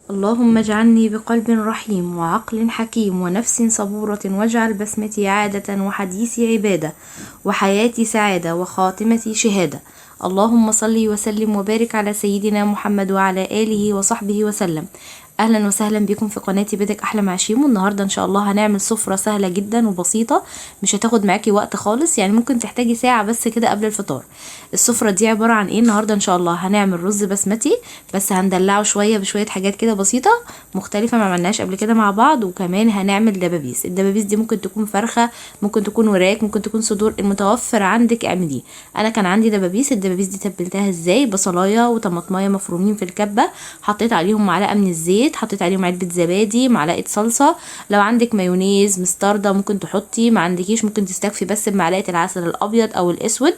اللهم اجعلني بقلب رحيم وعقل حكيم ونفس صبورة، واجعل بسمتي عادة وحديثي عبادة وحياتي سعادة وخاتمتي شهادة. اللهم صل وسلم وبارك على سيدنا محمد وعلى آله وصحبه وسلم. اهلا وسهلا بكم في قناتي بيتك احلى مع شيمو. النهارده ان شاء الله هنعمل سفره سهلة جدا وبسيطة، مش هتاخد معاكي وقت خالص، يعني ممكن تحتاجي ساعة بس كده قبل الفطار. السفرة دي عبارة عن ايه؟ النهارده ان شاء الله هنعمل رز بسمتي، بس هندلعه شوية بشوية حاجات كده بسيطة مختلفة ما عملناش قبل كده مع بعض. وكمان هنعمل دبابيس. الدبابيس دي ممكن تكون فرخة، ممكن تكون وراك، ممكن تكون صدور، المتوفر عندك اعمليه. انا كان عندي دبابيس. الدبابيس دي تبلتها ازاي؟ بصلايه وطماطمايه مفرومين في الكبه، حطيت عليهم معلقه من الزيت، حطيت عليهم علبة زبادي، معلقه صلصه، لو عندك مايونيز مستردة ممكن تحطي، ما عندكيش ممكن تستكفي بس بمعلقه العسل الابيض او الاسود.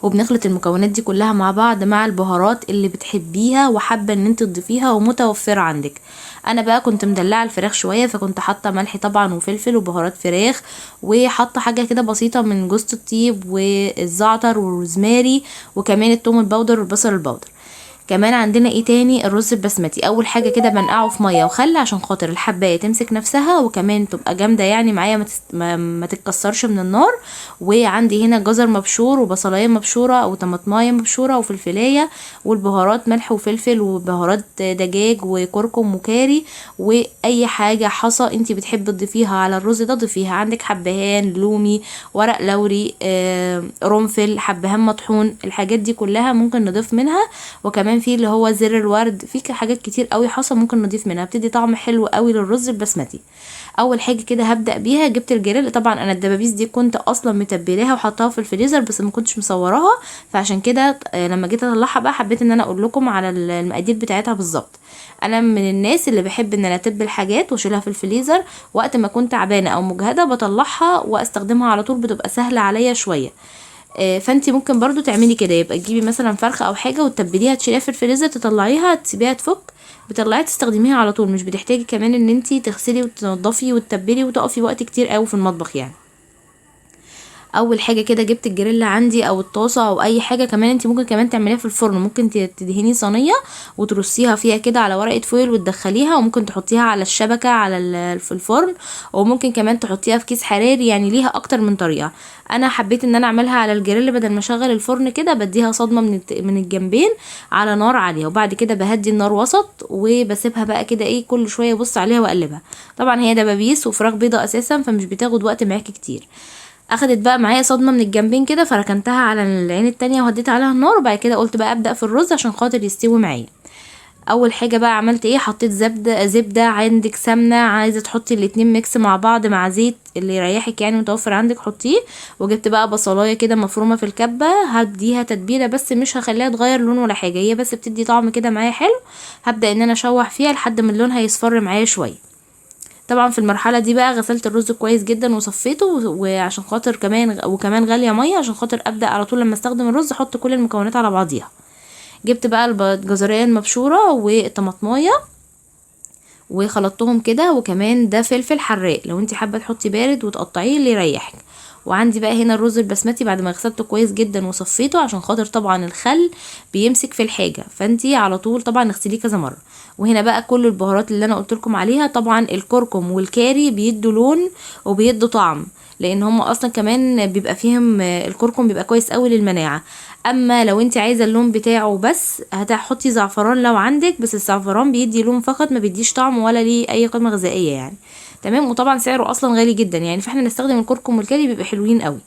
وبنخلط المكونات دي كلها مع بعض مع البهارات اللي بتحبيها وحابة ان انت تضيفيها ومتوفره عندك. انا بقى كنت مدلعه الفراخ شوية، فكنت حاطه ملح طبعا وفلفل وبهارات فراخ، وحاطه حاجة كده بسيطة من جوزة الطيب والزعتر والروزماري، وكمان التوم ال powder والبصل ال powder. كمان عندنا ايه تاني؟ الرز البسمتي. اول حاجة كده بنقعه في مية وخل عشان خاطر الحبايه تمسك نفسها، وكمان تبقى جامدة يعني معايا، ما تتكسرش من النار. وعندي هنا جزر مبشور وبصلايه مبشوره وطماطمايه مبشوره وفلفلايه، والبهارات ملح وفلفل وبهارات دجاج وكركم وكاري، واي حاجة حصى انتي بتحبي تضيفيها على الرز ده ضيفيها. عندك حبهان، لومي، ورق لوري، قرنفل، حبهان مطحون، الحاجات دي كلها ممكن نضيف منها. وكمان في اللي هو زر الورد، في حاجات كتير قوي حصى ممكن نضيف منها، بتدي طعم حلو قوي للرز البسمتي. اول حاجة كده هبدا بيها، جبت الجريل. طبعا انا الدبابيس دي كنت اصلا متبلاها وحطاها في الفريزر، بس ما كنتش مصوراها، فعشان كده لما جيت اطلعها بقى حبيت ان انا اقول لكم على المقادير بتاعتها بالظبط. انا من الناس اللي بحب ان انا اتبل حاجات واشيلها في الفريزر، وقت ما كنت تعبانة او مجهده بطلعها واستخدمها على طول، بتبقى سهلة عليا شوية. فانتي ممكن برضو تعملي كده، يبقى تجيبي مثلا فرخة او حاجة وتتبليها، تشيليها في الفريزر، تطلعيها تسيبيها تفك، بتطلعيها تستخدميها على طول، مش بتحتاجي كمان ان انتي تغسلي وتنضفي وتتبلي وتقفي وقت كتير قوي في المطبخ يعني. اول حاجة كده جبت الجريل عندي او الطاسه او اي حاجة، كمان انتي ممكن كمان تعمليها في الفرن، ممكن تدهني صينية وترصيها فيها كده على ورقة foil وتدخليها، وممكن تحطيها على الشبكة على في الفرن، وممكن كمان تحطيها في كيس حراري، يعني ليها اكتر من طريقه. انا حبيت ان انا اعملها على الجريل بدل ما اشغل الفرن كده، بديها صدمة من الجنبين على نار عالية، وبعد كده بهدي النار وسط وبسيبها بقى كده ايه كل شوية ابص عليها واقلبها. طبعا هي دبابيس وفراخ بيضة اساسا، فمش بتاخد وقت معاكي كتير. اخدت بقى معايا صدمة من الجنبين كده، فركنتها على العين التانية وهديت عليها النار، وبعد كده قلت بقى ابدا في الرز عشان خاطر يستوي معايا. اول حاجة بقى عملت ايه؟ حطيت زبدة، عندك سمنه، عايزه تحطي الاتنين mix مع بعض مع زيت اللي يريحك يعني متوفر عندك حطيه. وجبت بقى بصلايه كده مفرومه في الكبه، هديها تتبيله بس مش هخليها تغير لون ولا حاجة، هي بس بتدي طعم كده معايا حلو. هبدا ان انا اشوح فيها لحد ما اللون هيصفر معايا شوية. طبعا في المرحلة دي بقى غسلت الرز كويس جدا وصفيته، وعشان خاطر كمان وكمان غالية مية عشان خاطر ابدا على طول لما استخدم الرز احط كل المكونات على بعضيها. جبت بقى الجزريه المبشوره والطماطمايه وخلطتهم كده، وكمان ده فلفل حراق لو انت حابة تحطي بارد وتقطعيه اللي يريحك. وعندي بقى هنا الرز البسمتي بعد ما غسلته كويس جدا وصفيته، عشان خاطر طبعا الخل بيمسك في الحاجة، فانتي على طول طبعا اغسليه كذا مرة. وهنا بقى كل البهارات اللي انا قلت لكم عليها، طبعا الكركم والكاري بيدوا لون وبيدوا طعم، لان هم اصلا كمان بيبقى فيهم الكركم بيبقى كويس قوي للمناعه. اما لو انت عايزه اللون بتاعه بس هتحطي زعفران لو عندك، بس الزعفران بيدي لون فقط، ما بيديش طعم ولا ليه اي قيمة غذائية يعني، تمام. وطبعا سعره اصلا غالي جدا يعني، فاحنا نستخدم الكركم والكاري بيبقى حلوين قوي.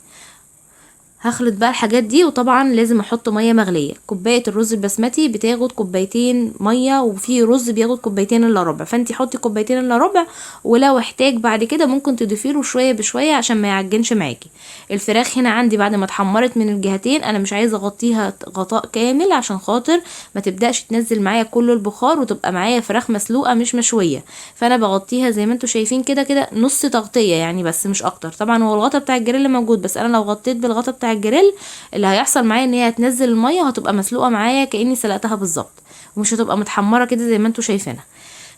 هخلط بقى الحاجات دي، وطبعا لازم احط مية مغليه. كوباية الرز البسمتي بتاخد كوبايتين مية، وفي رز بياخد كوبايتين الا ربع، فانتي حطي كوبايتين الا ربع، ولو احتاج بعد كده ممكن تضيفي له شوية بشوية عشان ما يعجنش معاكي. الفراخ هنا عندي بعد ما اتحمرت من الجهتين، انا مش عايزه اغطيها غطاء كامل عشان خاطر ما تبداش تنزل معايا كل البخار وتبقى معايا فراخ مسلوقة مش مشوية، فانا بغطيها زي ما انتوا شايفين كده كده نص تغطيه يعني بس مش اكتر. طبعا هو الغطا بتاع الجريل موجود، بس انا لو غطيت بالغطا بتاع الجريل اللي هيحصل معايا ان هي هتنزل المية وهتبقى مسلوقة معايا كاني سلقتها بالظبط، ومش هتبقى متحمره كده زي ما انتوا شايفينها.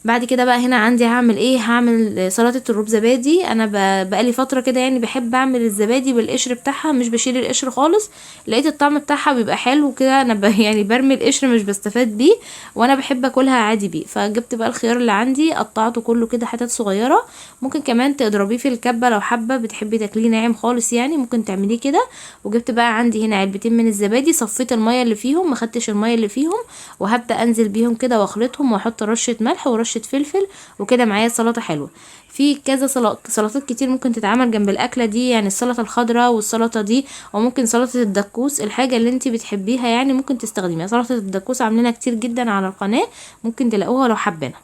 بعد كده بقى هنا عندي هعمل ايه؟ هعمل سلطة الروب زبادي. انا بقالي فترة كده يعني بحب اعمل الزبادي بالقشر بتاعها، مش بشيل القشر خالص، لقيت الطعم بتاعها بيبقى حلو كده. انا يعني برمي القشر مش بستفاد بيه، وانا بحب اكلها عادي بيه. فجبت بقى الخيار اللي عندي قطعته كله كده حتت صغيرة، ممكن كمان تضربيه في الكبه لو حابة بتحبي تاكليه ناعم خالص يعني، ممكن تعمليه كده. وجبت بقى عندي هنا علبتين من الزبادي، صفيت المية اللي فيهم، ما خدتش المية اللي فيهم، وهبدا انزل بيهم كده واخلطهم، واحط رشه ملح ورشه فلفل وكده. معايا سلطة حلوة. في كذا سلطات كتير ممكن تتعمل جنب الاكلة دي، يعني السلطة الخضراء والسلطة دي، وممكن سلطة الدقوس، الحاجة اللي انتي بتحبيها يعني ممكن تستخدميها. سلطة الدقوس عاملينها كتير جدا على القناة، ممكن تلاقوها لو حابينها.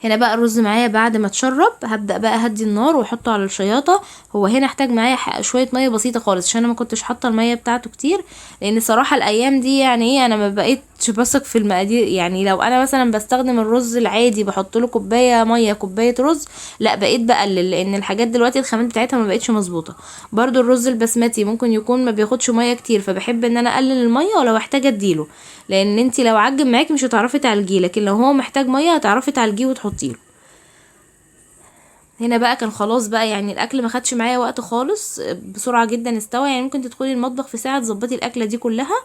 هنا بقى الرز معايا بعد ما اتشرب، هبدأ بقى اهدي النار واحطه على الشياطة. هو هنا احتاج معايا شوية مية بسيطة خالص، عشان انا ما كنتش حاطة المية بتاعته كتير، لان صراحة الايام دي يعني ايه انا ما بقيتش بثق في المقادير. يعني لو انا مثلا بستخدم الرز العادي بحط له كوباية مية كوباية رز، لا بقيت بقلل، لان الحاجات دلوقتي الخامات بتاعتها ما بقتش مظبوطة. برضو الرز البسمتي ممكن يكون ما بياخدش مية كتير، فبحب ان انا اقلل المية ولو احتاج اديله، لان انتي لو عجن معاكي مش هتعرفي تعالجيه، لكن لو هو محتاج مية هتعرفي تعالجيه وتحطيله. هنا بقى كان خلاص بقى يعني الاكل ما خدش معايا وقت خالص، بسرعة جدا استوى، يعني ممكن تدخلي المطبخ في ساعة تظبطي الاكلة دي كلها.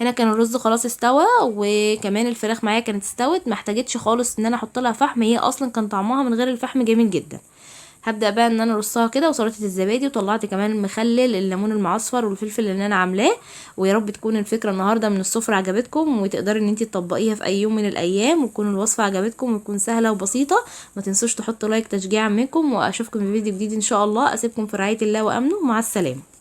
هنا كان الرز خلاص استوى، وكمان الفراخ معايا كانت استوت، ما احتاجتش خالص ان انا احط لها فحم، هي اصلا كان طعمها من غير الفحم جميل جدا. هبدا بقى ان انا ارصها كده، وسلطة الزبادي، وطلعت كمان المخلل الليمون المعصفر والفلفل اللي انا عاملاه. ويا رب تكون الفكرة النهارده من السفرة عجبتكم، وتقدري ان انتي تطبقيها في اي يوم من الايام، وتكون الوصفة عجبتكم وتكون سهلة وبسيطة. ما تنسوش تحطوا لايك تشجيعا منكم، واشوفكم في فيديو جديد ان شاء الله. اسيبكم في رعاية الله وامنه، مع السلامة.